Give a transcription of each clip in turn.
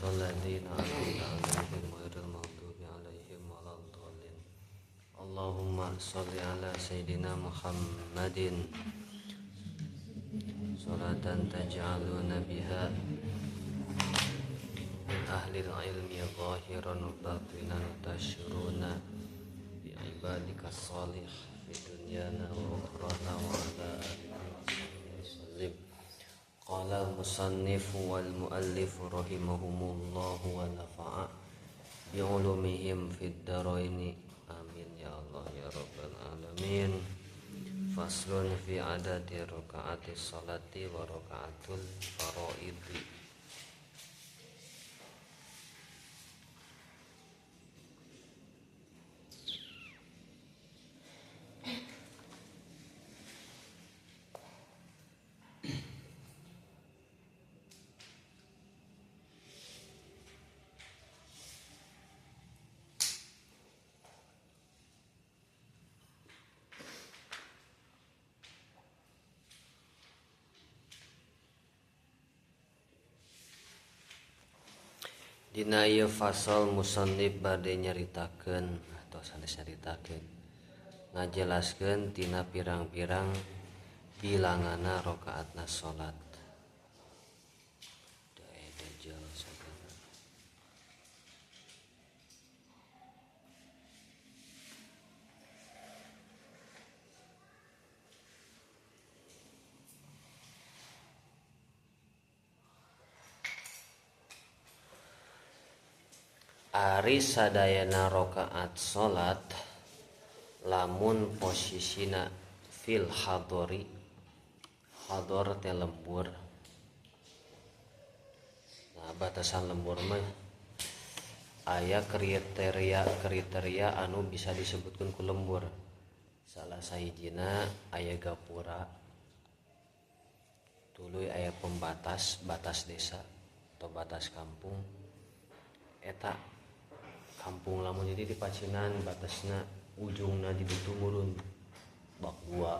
Siratal ladzina an'amta 'alaihim ghairil maghdubi 'alaihim waladdallin. Allahumma shalli ala sayyidina Muhammadin salatan taj'aluna biha min ahlil ilmi zahiran wa batinan tashuruna bi ibadika shalih fi dunyana wa ukhrana wa ala alihi wa sahbihi wasallim. Qala al-musannif wal muallif rahimahumullahu wa nafa'a bi ulumihim fid dharaini. Amin ya Allah ya rabbal alamin. Faslun fi adadi rakaati sholati wa rakaatul faraidi. Dina ieu fasal musannif bade nyaritakeun atau sanes nyaritakeun ngajelaskeun tina pirang-pirang bilanganna rakaatna salat. Ari sadayana rakaat salat lamun posisina fil hadori, hador teh lembur. Nah, batasan lembur mah aya kriteria-kriteria anu bisa disebutkeun ku lembur. Salah sahijina aya gapura, tuluy aya pembatas, batas desa atau batas kampung. Eta kampung lamun jadi di Pacinan batasna ujungna di ditu murun bak dua,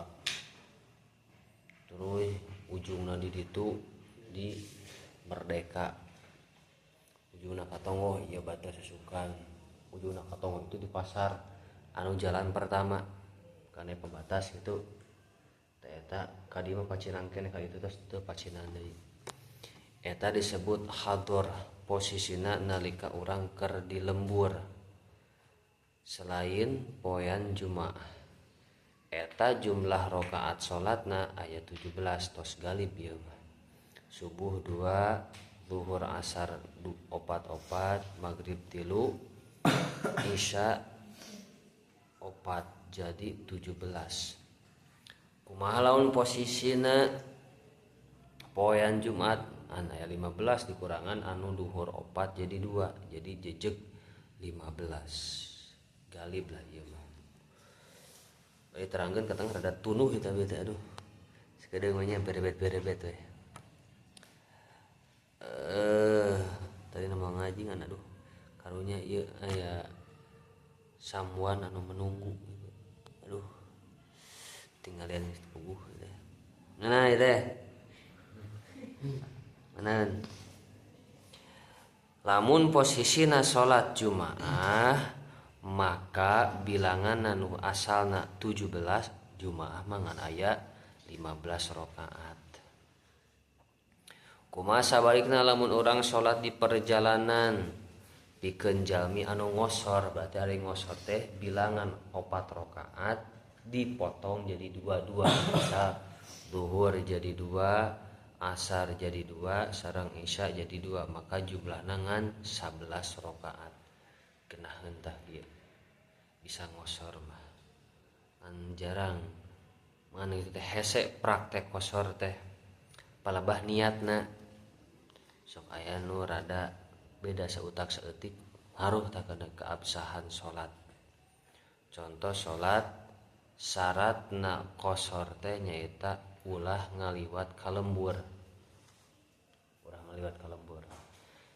terus ujungna di ditu di Merdeka, ujungna katonggo ieu batas susukan, ujungna katonggo itu di pasar anu jalan pertama kana pembatas itu teh eta ka dieu mah Pacinan keneh ka ditu tos teu Pacinan deui. Eta disebut hador, posisina nalika urang keur di lembur selain poean Jumaah. Eta jumlah rakaat salatna aya 17 tos galib ieu mah. Subuh 2, zuhur asar 4-4, maghrib 3, isya 4, jadi 17. Kumaha lamun posisina poean Jumat an aya 15 dikurangan anu duhur 4 jadi 2, jadi jejeg 15. Galib lah ieu mah. Bari terangkeun katang rada tunuh eta teh aduh. Sakedeung mah nya berebet-berebet we. Tadi nama ngaji ngan aduh. Karunya ieu aya samuan anu menunggu gitu. Aduh. Tinggalian geus puguh teh. Nah ieu teh. Manan. Lamun posisina salat Jumaah maka bilangan anu asalna 17 Jumaah mah ngan aya 15 rakaat. Kumaha sabalikna lamun urang salat di perjalanan pikeun jalmi anu ngosor, berarti ari ngosor teh bilangan 4 rakaat dipotong jadi 2-2, misal zuhur jadi 2, asar jadi 2, sareng isya jadi 2, maka jumlahna ngan 11 rakaat. Genaheun tah ieu. Bisa ngosor mah. Ngan jarang. Ngan itu teh hese praktek kosor teh. Palebah niatna. Sok aya nu rada beda sautak saeutik ngaruh tah kana keabsahan salat. Contoh salat syaratna kosor teh nyaeta ulah ngaliwat ka lembur. Ulah ngaliwat ka lembur.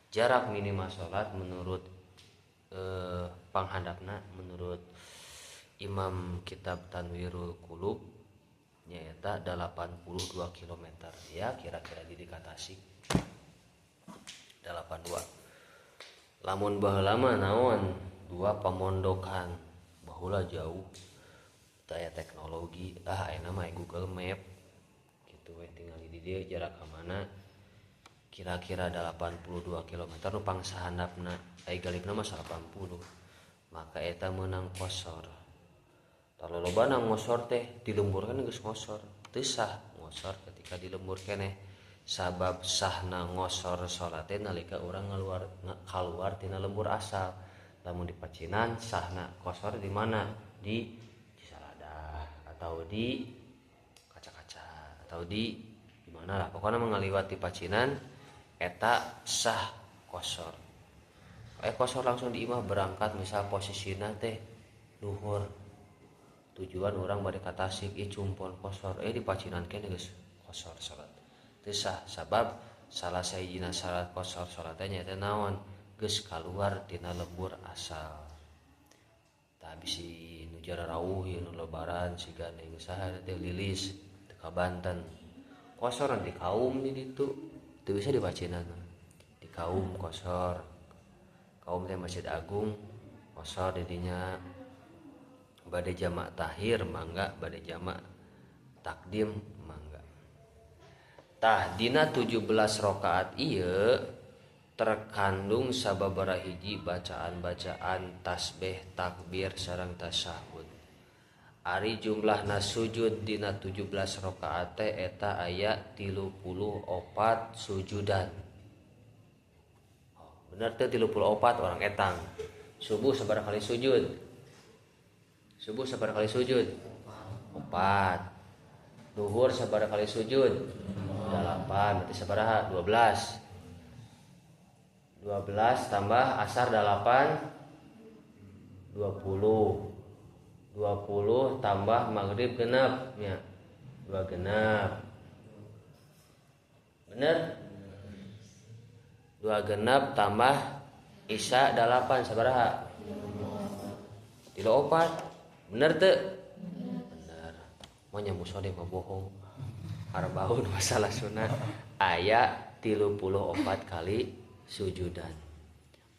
Jarak minimal salat menurut panghandapna menurut Imam Kitab Tanwirul Qulub nyaeta 82 kilometer ya kira-kira di Tasik 82. Lamun baheula mah naon dua pamondokan baheula jauh daya teknologi ayeuna mah Google Map gitu we tinggal di dieu jarak ka mana kira-kira 82 km nu pangsahandapna ai galibna mah 80 maka eta meunang kosor. Tah lolobana ngosor teh di lembur kan geus ngosor teu sah ngosor ketika di lembur keneh sabab sahna ngosor salat teh nalika urang kaluar tina lembur asal. Lamun di Pacinan sahna kosor di mana di Cisaladah atau di Kaca-Kaca atau di mana lah pokoknya mengaliwat di Pacinan eta sah kosor. Kosor langsung di imah berangkat misal posisina teh luhur tujuan orang bade ka Tasik cumpon kosor di Pacinan keneh geus kosor salat teu sah sabab salah sahijina syarat kosor salat teh nyaeta naon geus kaluar tina lembur asal. Tah bisi nu jararauh ieu nu lebaran siga ning saha teh lilis teu ka Banten kosor di kaum di ditu teu bisa di Pacinan di kaum kosor kaum teh Masjid Agung kosor di dinya bade jamak tahir mangga bade jamak takdim mangga. Tah dina 17 rakaat ieu terkandung sababaraha hiji bacaan-bacaan tasbih takbir sareng tasyahud. Ari jumlahna sujud dina 17 rakaat teh eta aya 34 sujudan. Oh, bener teh 34 orang etang. Subuh sabaraha kali sujud? Subuh sabaraha kali sujud? 4. Duhur sabaraha kali sujud? 8. Berarti sabaraha? 12. 12 tambah asar 8 20. 20 tambah maghrib genap ya. 2 genap. Bener? 2 genap tambah isya 8 sabaraha? 34. Bener teu? Bener. Moal nya musodeh mah bohong. Arbaun masalah sunnah aya 34 kali sujudan.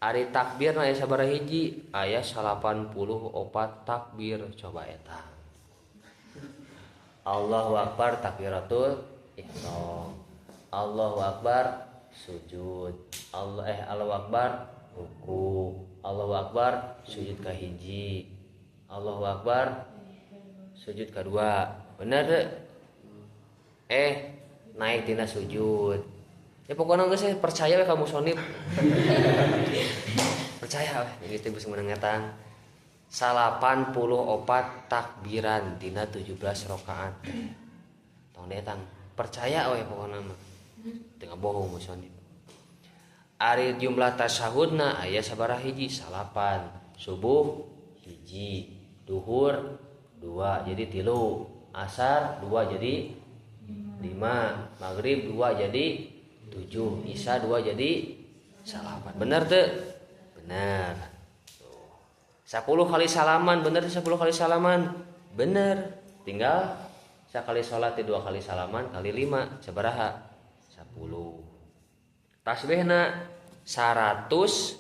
Ari takbir na aya sabaraha hiji? Aya 84 takbir. Coba eta. Allahu akbar takbiratul ihram. Allahu akbar sujud. Allah Allahu akbar ruku. Allahu akbar sujud ka hiji. Allahu akbar sujud kedua. Bener teu? Naik tina sujud. Ya pokoknya geus percaya we ka musonib. Percaya we geus teh geus meunang etang. 84 takbiran dina 17 rakaat. Tong detang percaya we pokokna mah. Teu ngabohong musonib. Ari jumlah tasyahudna aya sabaraha hiji? 9. Subuh hiji, duhur 2 jadi 3, asar 2 jadi 5, maghrib 2 jadi 7, isya 2 jadi 9. Bener teu? Bener. Tuh. 10 kali salaman, bener 10 kali salaman? Bener. Tinggal sekali salat 2 kali salaman kali 5 sabaraha? 10. Tasbihna 153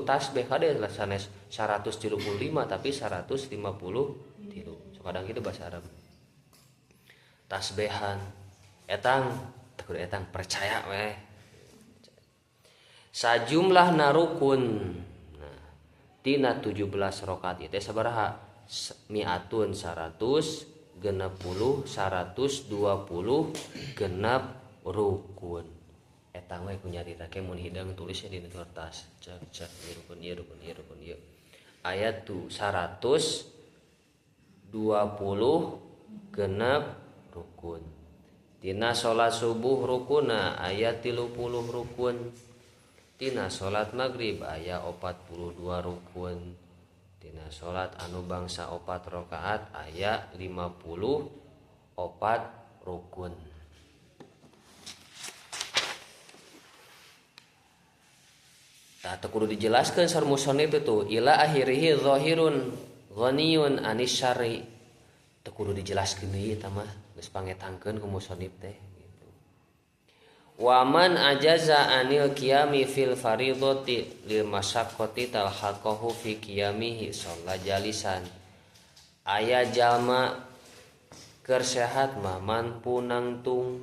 tasbih kade sanes 135 tapi 153. So kadang kitu bahasa Arab. Tasbihan etang teu kudu etang percaya weh. Sajumlah narukun. Nah, tina 17 rakaat ieu teh sabaraha? Miatun 160 120 genep rukun. Etang we ku nyarita ke mun hidang tulisnya di kertas. Cek cek ieu rukun ieu rukun ieu rukun ieu. Ayat tu 120 genep rukun. Tina salat subuh rukuna aya 30 rukun. Tina salat maghrib aya 42 rukun. Tina salat anu bangsa 4 rakaat aya 54 rukun. Tah teu kudu dijelaskeun saur musannif itu ila akhirihi zahirun ghaniyun anis syarri. Teu kudu dijelaskeun deui eta mah geus pangetangkeun ku musannif teh gitu. Waman ajaza anil qiyami fil faridati lil masyaqqati talhaqahu fi qiyamihi sholla jalisan. Aya jalma keur sehat mah mampu nangtung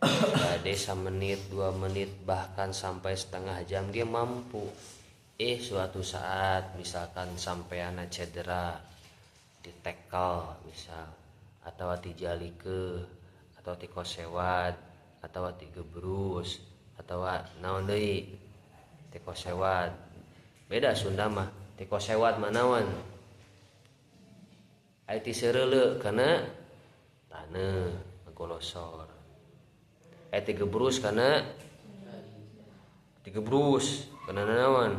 bade samenit, 2 menit, bahkan sampai setengah jam dia mampu. Suatu saat misalkan sampeana cedera, ditekel misal, atau tijalikeun, atau tikosewad, atau tigebrus, atau naon deui tikosewad. Beda Sunda mah, tikosewad mah naon? Aya ti seureuleu kana taneuh golosor. Aya tigebrus kana tigebrus kana naon?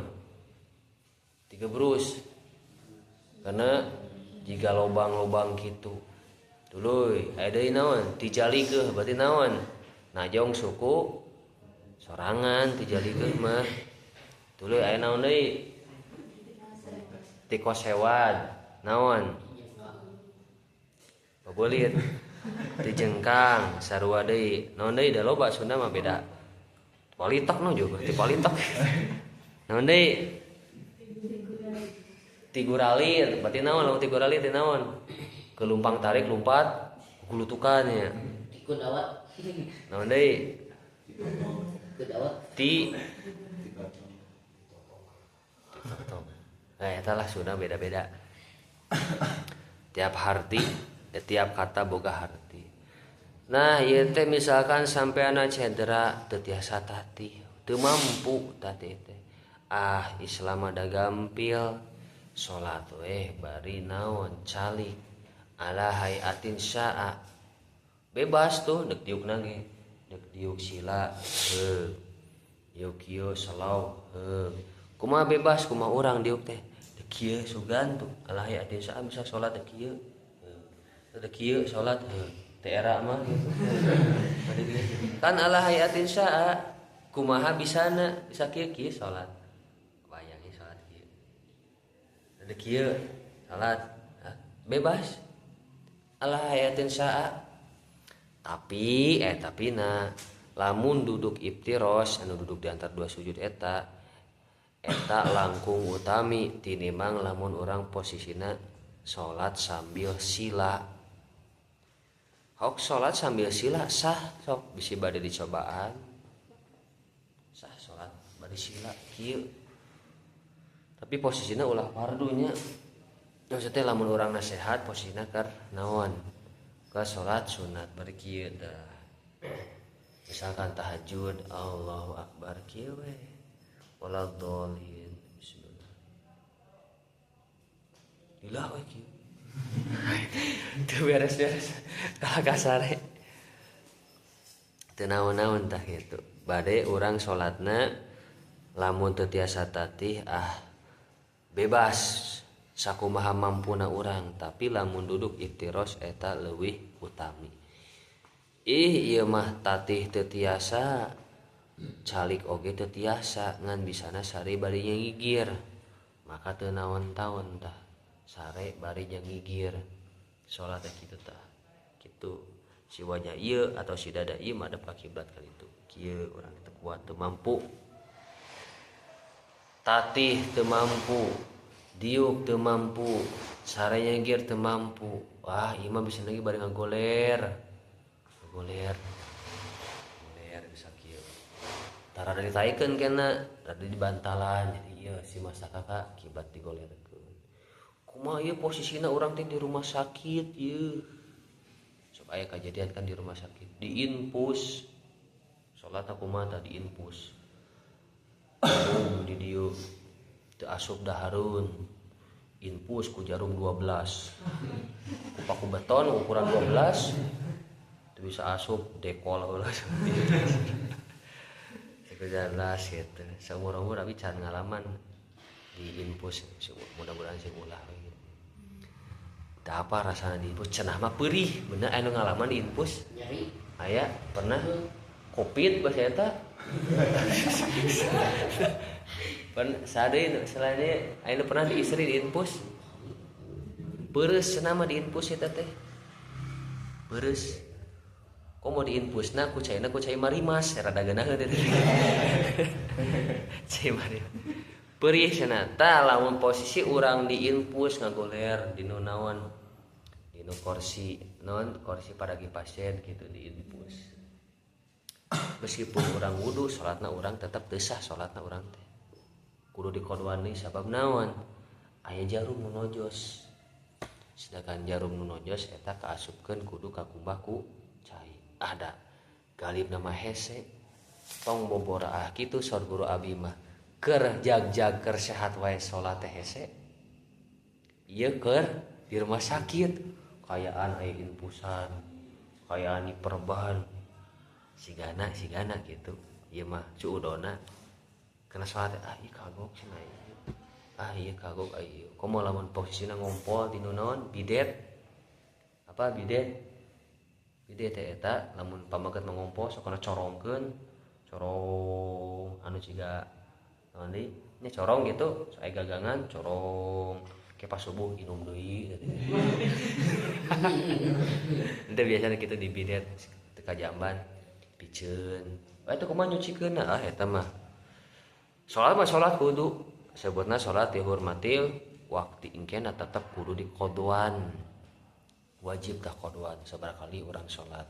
Tigebrus kana jiga lobang-lobang kitu. Tuluy aya deui naon? Tijalikeun berarti naon? Najong suku sorangan tijalikeun mah. Tuluy aya naon deui? Tikosewad naon? Babolit tijengkang sarua deui. Naon deui da loba Sunda mah beda. Palitok no juga, ti palitok. Naon deui? Tiguralit, berarti naon lamun tiguralit teh naon? Kelumpang tarik lompat gulutukan nya. Tikun awak. Naon deui? Tikun awak. Ti Titotong. Nah, eta lah Sunda beda-beda. Tiap harti, tiap kata boga harti. Nah, ieu teh misalkan sampeana cedera teu tiasa tatih, teu mampu tatih teh. Ah, Islam ada gampil. Salat we bari naon calik ala hayatin syaa. Bebas tuh dek diukna ge. Dek diuk sila heuh. Diuk kieu salau heuh. Kumaha bebas kumaha urang diuk teh. Dek kieu sugan tuh ala hayatin syaa bisa salat dek kieu. Dek kieu salat heuh. Teu era mah gitu. Kan ala hayatin syaa kumaha bisana bisa kieu kieu salat. Bayangin salat kieu. Dek kieu salat bebas. Ala hayatin syaa. Tapi tapi na lamun duduk iftiros anu duduk di antara dua sujud eta eta langkung utami tinimbang lamun urang posisina salat sambil sila. Hok salat sambil sila sah sok bisi bade dicobaan. Sah salat bade sila kieu. Tapi posisina ulah fardunya. Maksudnya lamun urang nasehat posisina keur naon? Ke salat sunat bari kieu tah. Misalkan tahajud Allahu akbar kieu we. Waladhdallin bismillah. Ilah we kieu. Teu beres-beres kalah kasare. Teu naon-naon tah kitu. Bade urang salatna lamun teu tiasa tatih ah bebas sakumaha mampuna urang, tapi lamun duduk iftiros eta leuwih utami. Ih ieu mah tatih teu tiasa, calik oge teu tiasa, ngan bisana sare bari ngigir. Maka teu naon-taon tah, sare bari ngigir. Salat teh kitu tah. Kitu si wajah ieu atau si dada ieu madep ka kiblat kali itu. Kieu urang teu kuat teu mampu. Tatih teu mampu, diuk teu mampu, sare nyengir teu mampu. Wah, ieu mah bisa lagi bari ngagoler. Ngagoler. Goler bisa kieu. Tara ditaikeun kena, rada dibantalan. Jadi ieu si masa kakak kiblat digolerkeun. Kumaha ieu posisina urang teh di rumah sakit ieu. Sok aya kajadian kan di rumah sakit, diinfus. Salat kumaha tah diinfus. Jarum di dieu teu asup dahareun. Infus ku jarum 12. Ku paku beton ukuran 12. Teu bisa asup dekol heula. Teu jelas gitu. Saumur-umur abi can ngalaman di infus, mudah-mudahan sing ulah we gitu. Teu apa rasana di infus cenah mah peurih, bener aya nu ngalaman di infus? Nyeri. Aya pernah covid bahasa eta. Pan sade selain aya nu pernah di istri di infus. Peureus cenah mah di infus eta teh. Peureus. Komo diinfusna ku caina ku cai marimas rada geunaheun teh. Cai marimas. Perih cenah. Tah lamun posisi urang diinfus ngagoler di nu naon? Di nu kursi, naon kursi paragi pasien gitu diinfus. Meskipun urang wudu salatna urang tetep teu sah salatna urang teh. Kudu dikodoan deui sabab naon? Aya jarum nu nojos. Sedangkan jarum nu nojos eta kaasupkeun kudu kakumbah ku cai. Ada galib nama hese tong boboraah kitu saur guru abi mah keur jag-jag keur sehat wae salat teh hese. Ieu keur di rumah sakit kayaan aya infusan, kayaan diperban. Sigana sigana gitu. Ieu mah cuudona kana salat ah ieu kagok cenah ieu. Ah ieu kagok ah ieu. Komo lamun posisina ngompol di nu naon bidet. Apa bidet? Bidet teh eta lamun pamaget mah ngompol sok kana corongkeun. Corong anu siga naon deui? Nya corong gitu, sok aya gagangan corong. Ke pas subuh inum deui gitu. Ente biasana kitu di bidet teu kajamban piceun. Eta kumaha nyucikeunna ah eta mah. Salat mah salat kudu sebutna salat dihormatil waktu ingkena tetep kudu dikodoan. Wajib tah kodoan sabaraha kali urang salat.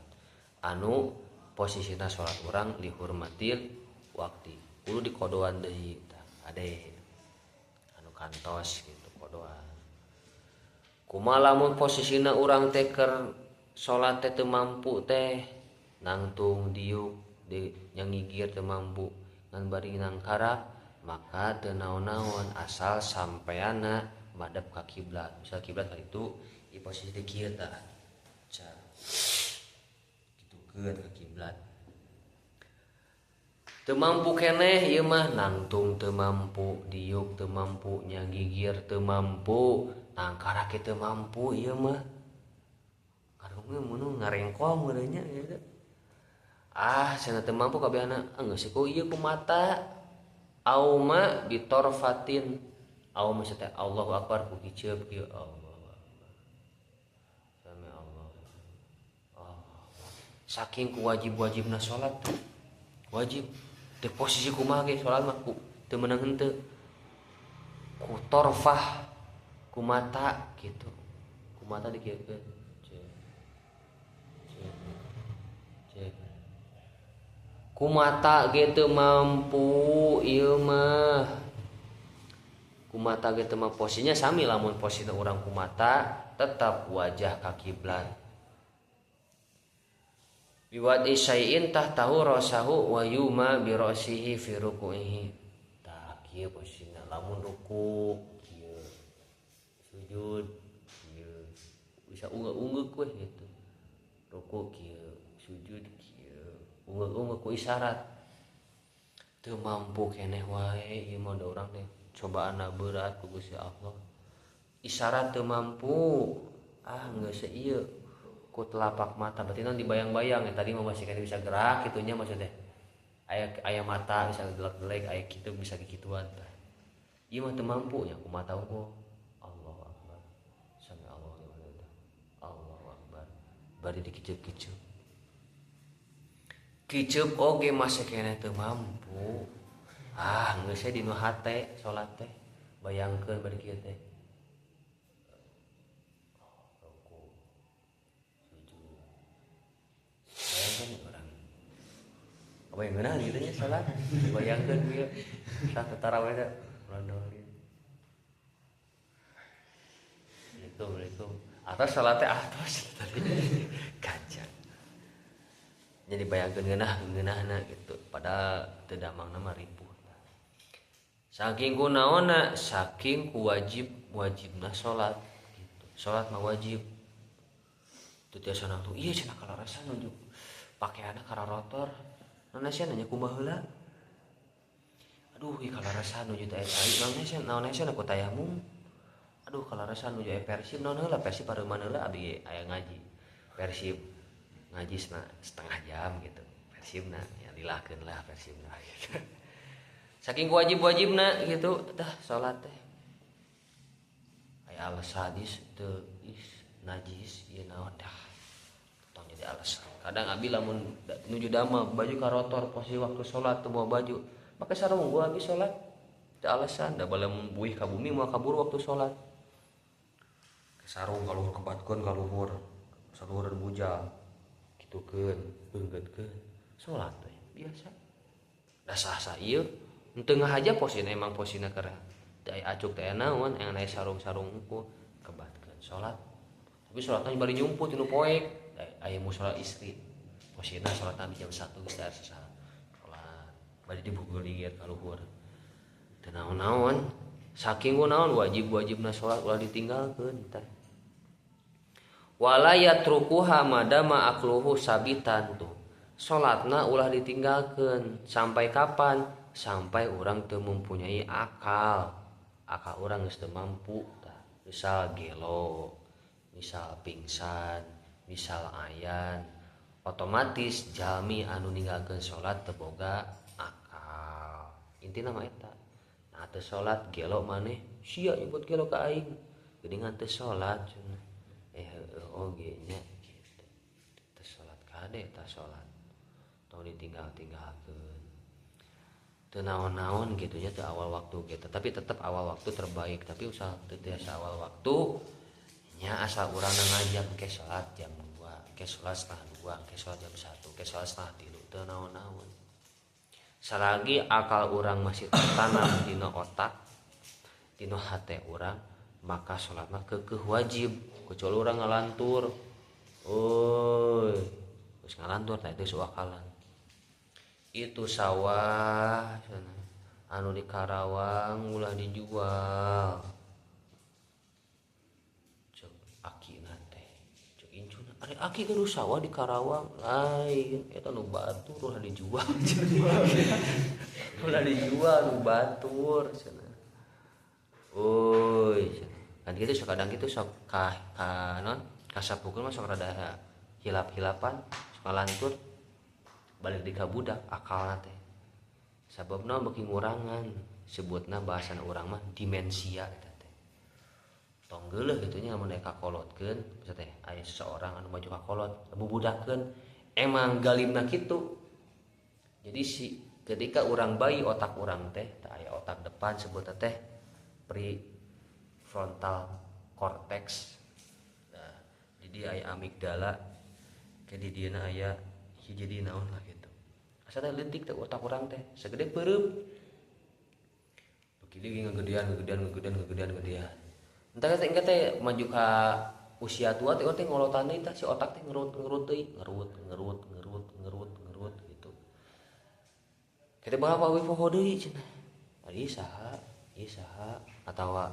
Anu posisina salat urang dihormatil waktu kudu dikodoan deui tah ade anu kantos gitu kodoan. Kumaha lamun posisina urang teh keur salat teh teu mampu teh nangtung diuk di nyangigir teu mampu ngan bari nangkara maka teu naon-naon asal sampeana madep ka kiblat. Misal kiblat ka ditu ieu posisi teh kieu tah. Ca. Kitukeun ka kiblat. Teu mampu keneh ieu mah nangtung teu mampu, diuk teu mampu, nyagigir teu mampu, nangkara ge teu mampu ieu mah. Ngarungkeun mun ngarengkol meureun nya ieu teh. Ah cenah teu mampu kabehana geus ku ieu ku mata. Auma bitorfatin. Auma teh Allahu akbar ku kiceup kieu Allahu akbar. Sami Allah. Allah. Saking ku wajib-wajibna salat tuh. Wajib. Teu posisi kumaha ge salat mah ku teu meunang henteu. Ku torfah ku mata gitu. Ku mata dikieukeun. Cek. Cek. Cek. Ku mata ge teu mampu ieu mah. Ku mata ge teu mampu posisinya sami lamun posisina urang ku mata tetap wajah ka kiblat. Biwat isyai'in tahtahu rasahu wa yuma bi ra'sihi fi ruku'ihi. Tah kieu posisina lamun ruku kieu sujud kieu bisa unggah-unggeuk we gitu. Ruku kieu sujud kieu unggah-unggeuk ku isyarat. Teu mampu keneh wae ieu mah da urang teh cobaanna berat ku Gusti Allah. Isyarat teu mampu. Ah geus ieu ku telapak mata berarti non dibayang-bayang ya tadi mah masih kan bisa gerak gitunya maksudnya. Aya aya mata bisa gelek-gelek aya kitu bisa kikituan tah. Ieu mah teu mampu nya ku mata unggul. Allahu akbar. Sami Allahu liman hamidah. Allahu akbar. Bari dikiceup-kiceup. Kiceup oge masih keneh teu mampu. Ah geus we dinu hate salat teh. Bayangkeun bari kieu teh. Ruku. Sujud. Bayangkeun urang. Apa yang ngeunah gitu nya salat? Bayangkeun kieu. Satu tarawih teh urang doang kieu. Assalamualaikum. Atau salat teh atos tadi. Kaca. Jadi bayangkeun ngeunah ngeunahna gitu. Padahal teu damangna mah ripuh. Saking ku naonna, saking ku wajib wajibna salat gitu. Salat mah wajib. Teu tiasa nangtung, ieu cenah kalarasan nuju pakeanna kararotor. Naon sia nanya kumaha heula? Aduh, ieu kalarasan nuju teh ai naon sia naon sia ku tayamum. Aduh, kalarasan nuju aya Persib naon heula Persib pareuman heula abi ge aya ngaji. Persib ngaji setengah jam gitu. Persibna ya lilahkeun lah Persibna gitu. Saking wajib-wajibna gitu tah salat teh. Aya alasan is teu is najis ieu naon dah. Tong jadi alasan. Kadang abi lamun nuju damel baju karotor posisi waktu sholat teu bawa baju, make sarung gua abi sholat. Teu alasan, da lamun buih ka bumi moal kaburu waktu sholat. Sarung kaluhur kebatkeun kaluhur, saluhureun bujal. Kitukeun, beunggeutkeun. Sholat teh biasa. Da sah-sah ieu henteu ngahaja posina emang posina keur teu aya acuk teh naon, yang aya sarung-sarung ku kebatkeun sholat. Tapi sholatna bari nyumput nu poek, aya mushola istri. Posina sholat nabi jam 1 geus teh saha. Sholat bari dibuguligir ka luhur. Teu naon-naon, saking ku naon wajib-wajibna sholat ulah ditinggalkeun tah. Wala yatrukuha madama akluhu sabitan tuh. Sholatna ulah ditinggalkeun sampai kapan? Sampai urang teu mempunyai akal. Akal urang geus teu mampu tah. Misal gelo, misal pingsan, misal ayan, otomatis jalmi anu ninggalkeun salat teu boga akal. Intina mah eta. Nah teu salat gelo maneh, sia nyebut gelo ka aing. Geuningan teu salat cenah. Heueuh oge nya kitu. Teu salat kade tah salat. Tong ditinggal-tinggalkeun. Teu naon-naon kitu nya teu awal waktu gitu, tapi tetep awal waktu terbaik, tapi usaha teu tiasa awal waktu nya asal urang ngajak ke salat jam 2, ke salat setengah 2, ke salat jam 1, ke salat setengah 3, teu naon-naon. Salagi akal urang masih tertanam dina otak, dina hate urang, maka salat mah keukeuh wajib, kecuali urang ngalantur. Euy, geus ngalantur tah itu suakalan. Itu sawah cenah anu di Karawang ulah dijual. Cek akina teh, cek incuna, ari aki gaduh sawah di Karawang lain, eta nu batur ulah dijual. Ulah dijual nu batur cenah. Euy, cenah. Kan kitu sok kadang kitu sok ka non kasapukeun mah sok rada hilap-hilapan, sok ngalantur. Balik di ka budak akalna teh. Sababna beuki ngurangan, sebutna bahasana urang mah demensia eta teh. Tong geuleuh kitu nya lamun aya kakolotkeun, maksud teh aya seseorang anu maju kakolot, bubudakeun, emang galimna kitu. Jadi si ketika urang bayi otak urang teh tah aya otak depan sebutna teh prefrontal cortex. Nah, jadi aya amigdala, ke di dieuna aya hiji di naon lah gitu. Asa teh leutik teh otak urang teh, segede peureum. Beuki deui ngagedean, ngagedean, ngagedean, ngagedean, ngagedean. Entah teh engke teh maju ka usia tua teh teh ngolotan deui tah si otak teh ngerut, ngerut deui, ngerut, ngerut, ngerut, ngerut, ngerut gitu. Kita bawa we poho deui cenah. Ari saha? Ieu saha? Atawa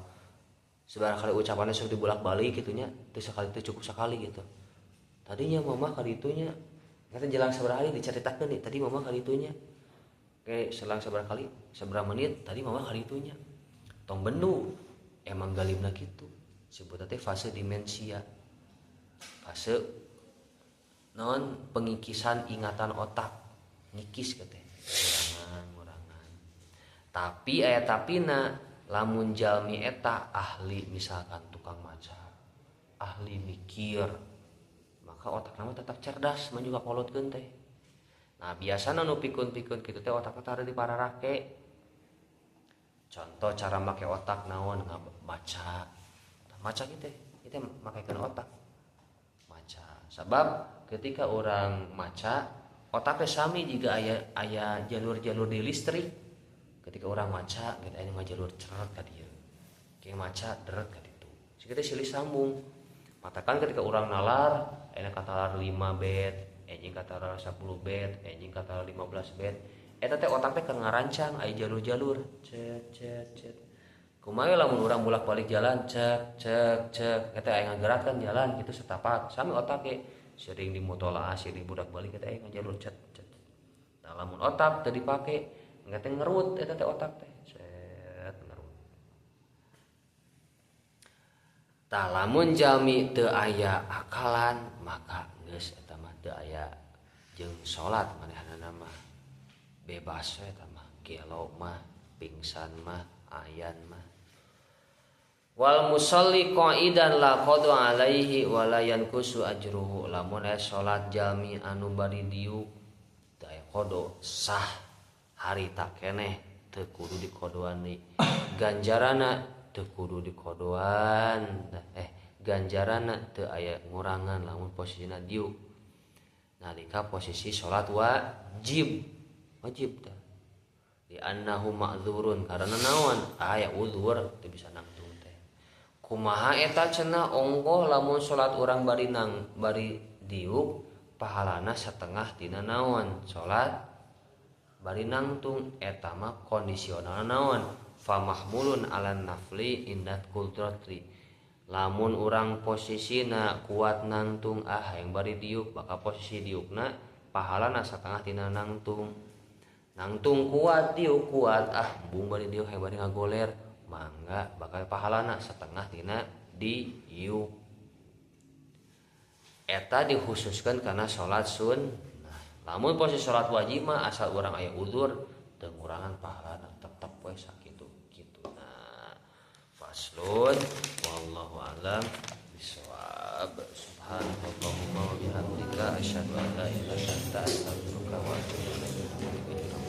sabaraha kali ucapanna sok dibolak-balik kitu nya, teu sakali teu cukup sakali gitu. Tadinya mama kali itunya kata jelang sabaraha hari diceritakeun nih, tadi mama kali itunya. Kayak selang sabaraha kali, sabaraha menit, tadi mama kali itunya. Tong bendu, emang galimna kitu. Sebutna teh fase demensia. Fase non pengikisan ingatan otak. Ngikis teh. Ngurangan, ngurangan. Tapi aya tapina lamun jalmi eta ahli misalkan tukang maca, ahli mikir, maka otak nama tetap cerdas maju ka kolotkeun teh. Nah, biasana nu pikun-pikun kitu teh otakna teh di pararake. Contoh cara make otak naon maca. Maca kitu teh, kitu makekeun otak. Maca. Sabab ketika orang maca, otak teh sami jiga aya jalur-jalur di listrik. Ketika orang maca, kita aya jalur ceret ka dieu. Kayak maca deret ka ditu. Kitu silih sambung. Matakan ketika orang nalar, enak katalar 5 bet, enjing katalar 10 bet, enjing katalar 15 bet. Eta teh otak teh keur ngarancang aya jalur-jalur. Cet cet cet. Kumaha lamun urang bolak-balik jalan cek cek cek eta aya ngagerakan jalan kitu setapak. Sami otak ge sering dimutolaah, sering bolak-balik eta aya ngajalur cet cet. Nah, lamun otak teu dipake, engke teh ngerut eta teh otak teh. Set ngerut. Tah lamun jalmi teu aya akalan maka geus eta mah teu aya jeung salat manehanana mah bebas we eta mah, gelo mah, pingsan mah, ayan mah. Wal musalli qa'idan la qada alaihi wa la yanqusu ajruhu. Lamun aya salat jalmi anu bari diuk teu aya qada sah harita keneh teu kudu dikodoan deui. Ganjarana teu kudu dikodoan. Ganjarana teu aya ngurangan lamun posisina diuk. Nalika posisi salat wajib. Wajib tah. Di annahu ma'dzurun karena naon aya uzur teu bisa nangtung. Kumaha eta cenah ongkoh lamun salat urang bari nang bari diuk pahalana setengah tina naon salat bari nangtung eta mah kondisional naon famahmulun ala nafli indat qudrati. Lamun urang posisina kuat nangtung ah yang bari diuk bakal posisi diukna pahalana setengah tina nangtung. Nangtung kuat diuk kuat ah bung bari diuk hayang bari ngagoler mangga bakal pahalana setengah tina diuk. Eta dikhususkan karena salat sunnah. Lamun posisi salat wajib mah asal urang aya uzur teu ngurangan pahalana tetep we sakitu kitu. Nah, faslun wallahu alam bisawab. Subhanakallahumma wa bihamdika asyhadu an la ilaha illa anta astaghfiruka wa atubu ilaik.